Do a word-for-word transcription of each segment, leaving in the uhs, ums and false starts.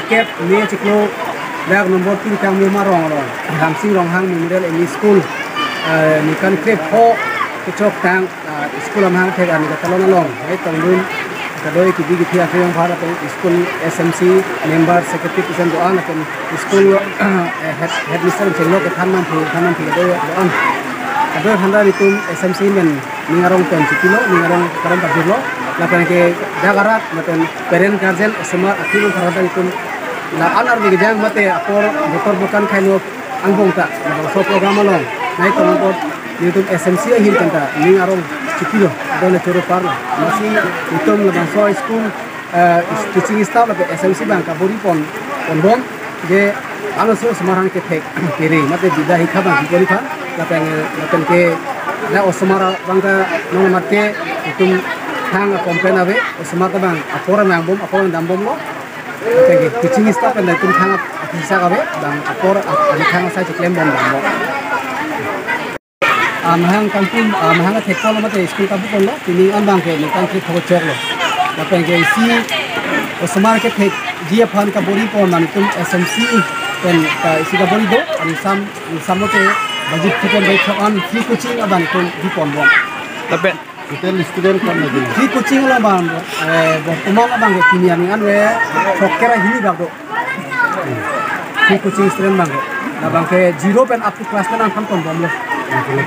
Kep me chiklo dak number three Kangmihom arong along, Ramsing Ronghang Memorial M E School, eh, ningkan krepho kechoktang, ah, school amahang thek arni katalon along, eh, tongdun, kadoi kidi kithi akriyong bhar atum school S M C member secretary president do-an atum school, eh, head, headmistress chenglok kethan nangphu, than nangphu kadoi do-an. Kadoi handa itum S M C men ning arong pen chipilo, ning arong karam pajirlo, lapen ke dak arat, lapen parent guardian, osomar akhil parada itum la anar bigidang mate apor botor bokan khaino angbong ta, labangso program along, nai tongpot itum S M C ahin kanta, ning arong chipilo, dole choro parlo, masi itum labangso school, eh, is-, teaching staff lapen S M C abang kabori pon, ponbom, je aloso osomar aphan kethek kere, mate bida hikha abang kipori phan, lapen, lapen ke, la osomar abang ta non mate itum thang a complain ave, osomar ta abang apor nangbom, apor dambomlo, lapen ke teaching staff pen itum thang a, a, kisa ave, abang apor a, a, thang asai chiklembom damlo. Amahang kangpum, amahang thekpon lo mate school kabu ponlo, pini an abang ke ningkan krepho choklo. Lapen ke isi osomar kethekji aphan kabori pon man itum S M C pen, eh, isi kabori do, anisam, anisam lote budget kipen bai thok an free coaching abang itum di ponbom. Lapen total student kon lagi? Free coaching lo abang, eh, bortoman abang ke pini an ave, throkkep ra hini bak do. Free coaching student abang ke. Labang ke zero pen up to class ten aphan ponbomlo.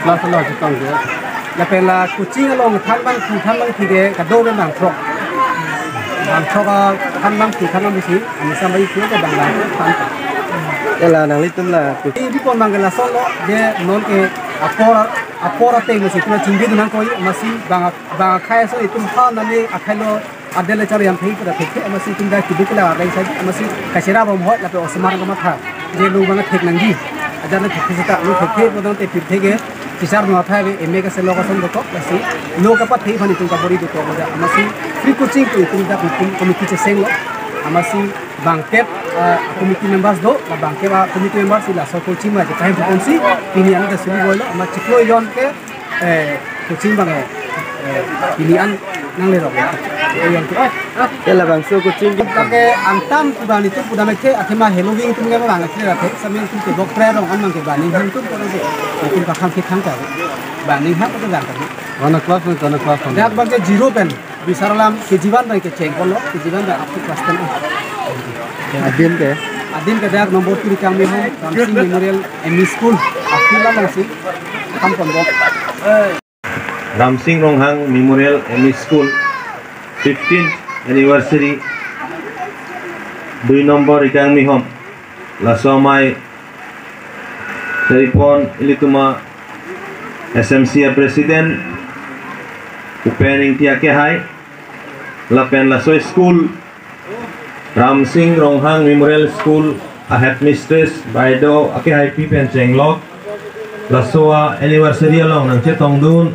Class lo aji tong ke. Lapen la coaching along than abang, than abang thik ke kadokave bang throk. Bang throk a than abang, than abang si, anisam bai thik ke bang bang than. Ela nanglitum la coach- Di pon abang ke lasonlo, je non ke apor, apor ateng si kuna chingki dunang koi, masi bang, bang akhai aso itum ha nani akhailo adele chari yam thei pada thei, amatsi itum dak kiduk la rai sai, amatsi kachera bom hoi, lapen osomar kamatha. Je lo abang thek nangji. Ajar le thek seta, lo thek thek, bodang te pir thek ke, chichar no athai ave, M A ka selo ka son dokok, lasi lo kapathe aphan itum kabori dokok, amatsi free coaching ko itum dak itum committee chesenglo, amatsi bangkep, eh, committee members do, la bangkep a committee members si laso coaching ma je kahem ponsi, pini an ta suri boilo, amat chiklo jon ke, eh, coaching abang, eh, eh, pini an nanglerok. Eh, yang tu, eh, eh. Ya labangso coaching abang ke angtan kuda nitum kuda mekhe athema heloving tum ke abang ke athe samin tum ke bok pre rong an abang ke bani ham tum ko ke. Tum ka kham ke kham ka. Bani ham ko abang ke. Mana class ni, mana class ni? Dak abang ke zero pen. Bisar alam K G one abang ke cheng kolo, K G one abang up to class ten. Adim ke? Adim ke dak number three Kangmihom, Ramsing Memorial M E School, akhil alam si, kam pon bok. Ramsing Ronghang Memorial M E School, fifteenth anniversary, dui number Kangmihom, laso amei, telepon ilitum a S M C a President, Upen Ingti akehai, lapen laso school, Ramsing Ronghang Memorial School a headmistress, Baido akehaipi pen chenglok, laso a anniversary along nangchetongdun,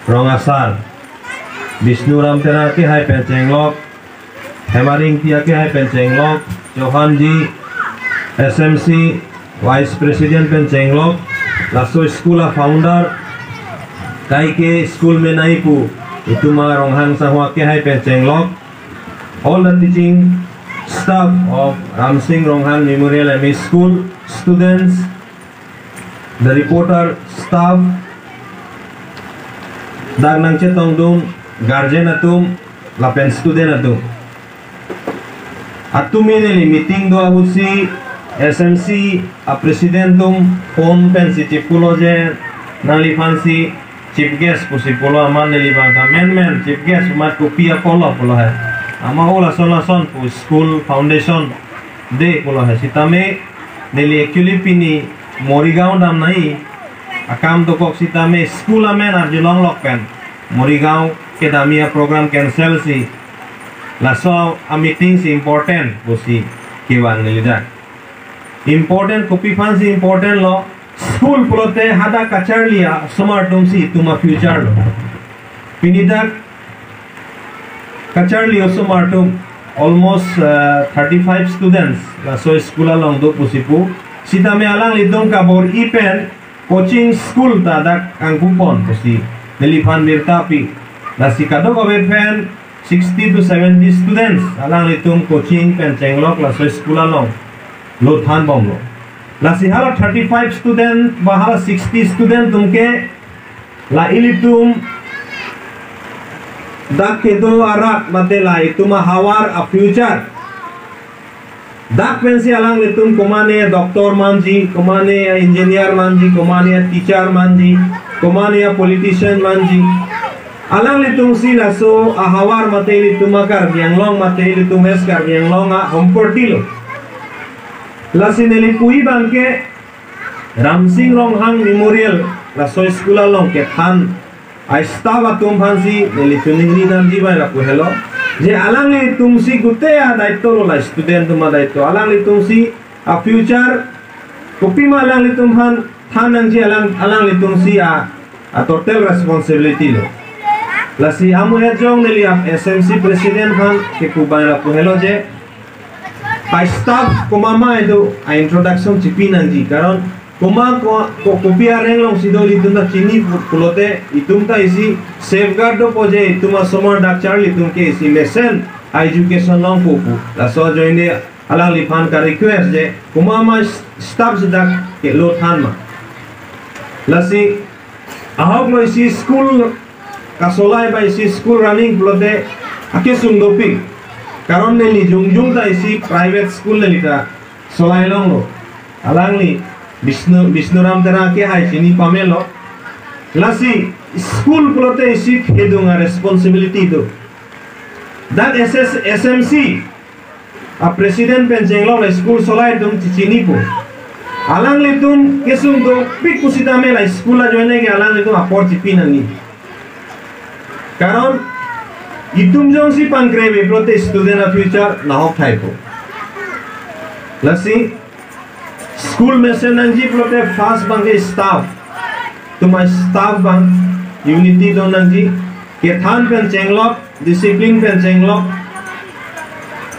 rong asar, Bishnu Ram Terang akehai pen chenglok, Hemari Ingti akehai pen chenglok, Chauhan ji, S M C Vice President pen chenglok, laso school a founder, kaike school menei pu, itum a Ronghang Sangho akehai pen chenglok, all the teaching staff of Ramsing Ronghang Memorial M E School, students, the reporter, staff, dak nangchetongdun, guardian atum, lapen student atum. Atum ini meeting do ahutsi S M C a president atum phone pensi chipulo je nangliphansi chief guest pusi pulo amat neli abang ta menmen chief guest amat kopi apotlo pulo he. Amat o lason lason pu school foundation day pulo he. Sitame neli actually pini Morigaon damnai akam dokok sitame school amen arjulonglok pen Morigaon kedamji a program cancel si laso a meeting si important pusi kevang neli dak. Important kopi aphansi important lo, school pulote hadak kacharli a osomar atum si itum a future lo. Pini dak kacharli osomar atum almost, uh, thirty-five students laso school along do pusi pu. Sitame alanglitum kabor-i pen coaching school ta dak kangkupon pusi neliphan birta pi. Lasi kadokave pen sixty to seventy students alanglitum coaching pen chenglok laso school along lo thanbomlo. Lasi hala thirty-five student ba hala sixty student atum ke la ilitum dak kedo arat mate la itum ahavar a-future dak pensi alanglitum komane doctor manji, komane engineer manji, komane teacher manji, komane politician manji. Alanglitum si laso ahavar mate ilitum a-Karbi Anglong mate ilitum West Karbi Anglong a-hompor tilo. Lasi neli pu-i abang ke Ramsing Ronghang Memorial laso school along kethan a-staff atum aphansi neli choningri nangji abang lapu helo. Je alanglitum si gute a-daityo lo, la student atum a-daityo. Alanglitum si a-future kopima alanglitum aphan than nangji, alang alanglitum si a, a-total responsibility lo. Lasi amu ejong neli a-S M C president aphan kepu abang lapu helo je a-staff komat ma itum a-introduction chipi nangji. Karon komat ko, ko, kopi areng alongsi do ilitum ta chini pu-, pulote itum ta isi safeguard dopo je itum asomar dak charli atum ke isi mesen a-education longpo pu. Laso ajoine alangliphan ka-request je komat ma s-, staff si dak ke lo than ma. Lasi ahok lo isi school kasolai ba isi school running pulote akesung dopik. Karon neli jongjong ta isi private school neli ta solai longlo. Alangli Bishnu, Bishnuram Terang ke hai chini pamelo. Lasi school pulote isi kedung a-responsibility do. Dak S S, S M C a-president pen chenglok la school solai atum chichinipo. Alanglitum kesung dopik pusitame la school ajoine ke alanglitum apor chipi nangji. Karon itum jongsi pangkrebe pulote student a-future nahok thaipo. Lasi school mesen nangji pulote first abang ke staff. Itum a-staff abang unity do nangji, kethan pen chenglok, discipline pen chenglok.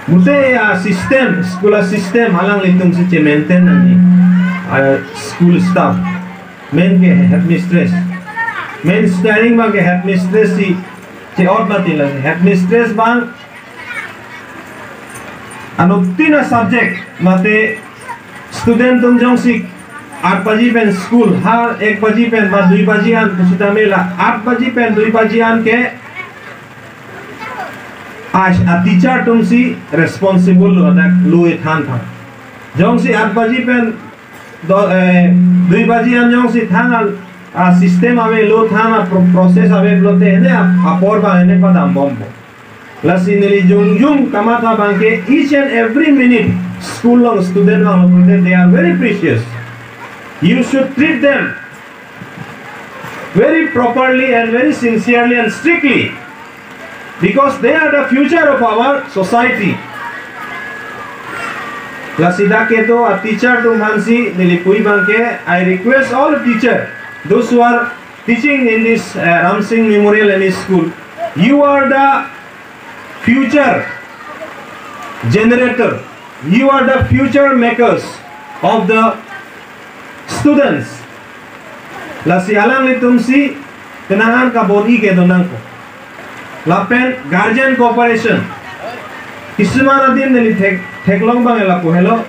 Gute a-system, school a-system alanglitum si che-maintain nangji. A-school staff, main ke headmistress. Main steering abang ke headmistress si che-ot mati lang. Headmistress abang anuttin a-subject mate student atum jongsi aat baji pen school, ha ek baji pen ba dui baji an pusitame la aat baji pen dui baji an ke a, a-teacher atum si responsible lo dak lo ethan tha. Jongsi aat baji pen do, eh, dui baji an jongsi than a, a-system ave, lo than a-pro-, process ave pulote hene a, apor abang hene padambompo. Lasi neli jongjong kamatha abang ke each and every minute school along student abang pulote they are very precious. You should treat them very properly and very sincerely and strictly, because they are the future of our society. Lasi dak kedo a-teacher atum aphansi neli pu-i abang ke, I request all teacher, those who are teaching in this, uh, Ramsing Memorial M E School, you are the future generator, you are the future makers of the students. Lasi alanglitum si penang an kabor-i kedo nangkok. Lapen guardian cooperation. Kisuman adim neli thek, theklong abang lapu helo.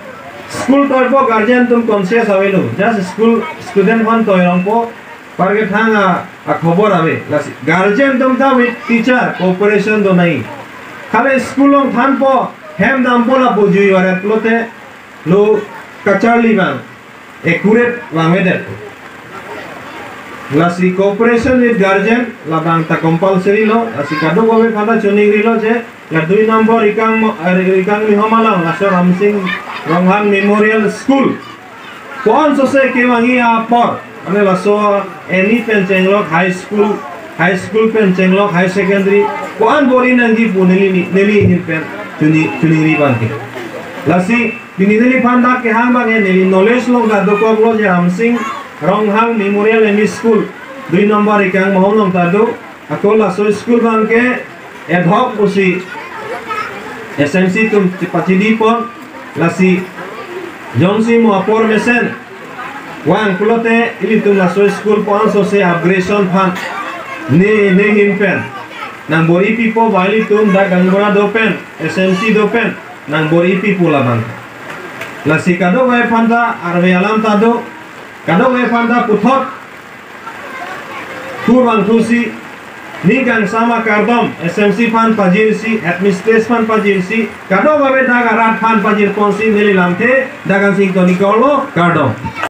School toipo guardian atum conscious avelo. Just school student aphan toi longpo, parke thang a, akhobor ave. Lasi guardian atum ta with teacher cooperation do nangji. Khale school along thanpo, hem dampo lapu jui varet pulote lo kacharli abang accurate vangvedet. Lasi cooperation with guardian labang ta compulsory lo. Lasi kadokave aphan ta choningrilo je la dui number Rikang mo-, eh, Rikangmihom along laso Ramsing Ronghang Memorial School ko-an sose kevangji apor, mane laso N E pen chenglok high school, high school pen chenglok high secondary, ko-an bor-i nangji pu neli, neli ahin pen choni, choningri abang ke. Lasi pini neliphan dak kehang abang ke neli knowledge along ta dokoklo je Ramsing Ronghang Memorial M E School dui number Rikangmihom along ta do. Ako laso school abang ke ad hoc pusi S M C atum chepachini pon, lasi jongsi mo apor mesen vang pulote ilitum laso school ko-an sose upgradation aphan ne, ne ahin pen Nang bor-ipipo, baili tum dak gaonbura do pen, S M C do pen, nang bor-ipipo labang. Lasi kadokave aphanta arve alam ta do, kadokave aphanta puthot kurvangthusi, ning kangsam akardom, S M C aphan pajirsi, administration aphan pajirsi, kadokave dak arat aphan pajirponsi neli lamthe dak ansi ingtoniklo, kardom.